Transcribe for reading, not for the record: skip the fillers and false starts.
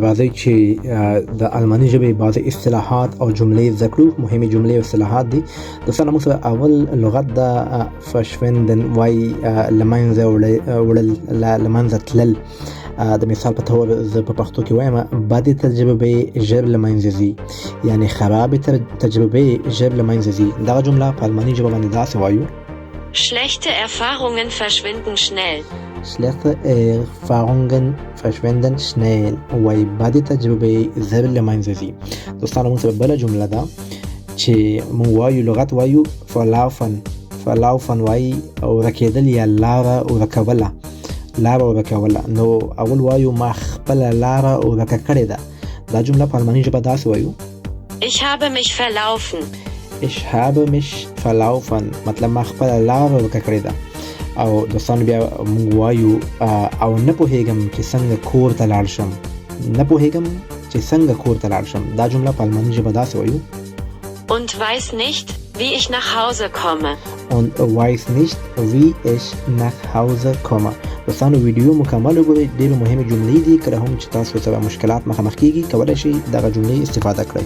راځئ چې د الماني ژبې بعضې اصطلاحات او جملې زده کړو. مهمې جملې او اصطلاحات دي. دوستانو، موږ سره اول لغت ده verschwinden، وایي له منځه وړل، له منځه تلل. د مثال په تور زه په پښتو کې وایم، بدې تجربې ژر له منځه ځي، یعنې خرابې تجربې ژر له منځه ځي. دغه جمله په الماني ژبه باندې داسې وایو: Schlechte Erfahrungen verschwinden schnell. Schlechte Erfahrungen verschwinden schnell، وایي بدې تجربې زر له منځه ځي. دوستانو، موږ سره بله جمله ده چې موږ وایو، لغت وایو verlaufen. Verlaufen وایي ورکېدل یا لاره ورکوله، لاره ورکوله. نو اول وایو ما خپله لاره ورکه کړې ده. دا جمله په الماني ژبه داسې وایو: Ich habe mich verlaufen. Ich habe mich verlaufen، مطلب ما خپله لاره ورکه کړې ده. او دوستانو، بیا موږ وایو او نه پوهېږم چې څنګه کور ته لاړ شم. نه پوهېږم چې څنګه کور ته لاړ شم. دا جمله په الماني ژبه داسې وایو: Und weiß nicht, wie ich nach Hause komme. Und weiß nicht, wie ich nach Hause komme. دوستانو، ویډیو مکمل وګورئ، ډېرې مهمې جملې دي. کله هم چې تاسو سره مشکلات مخامخ کیږي، کولی شئ دغه جملې استفاده کړئ.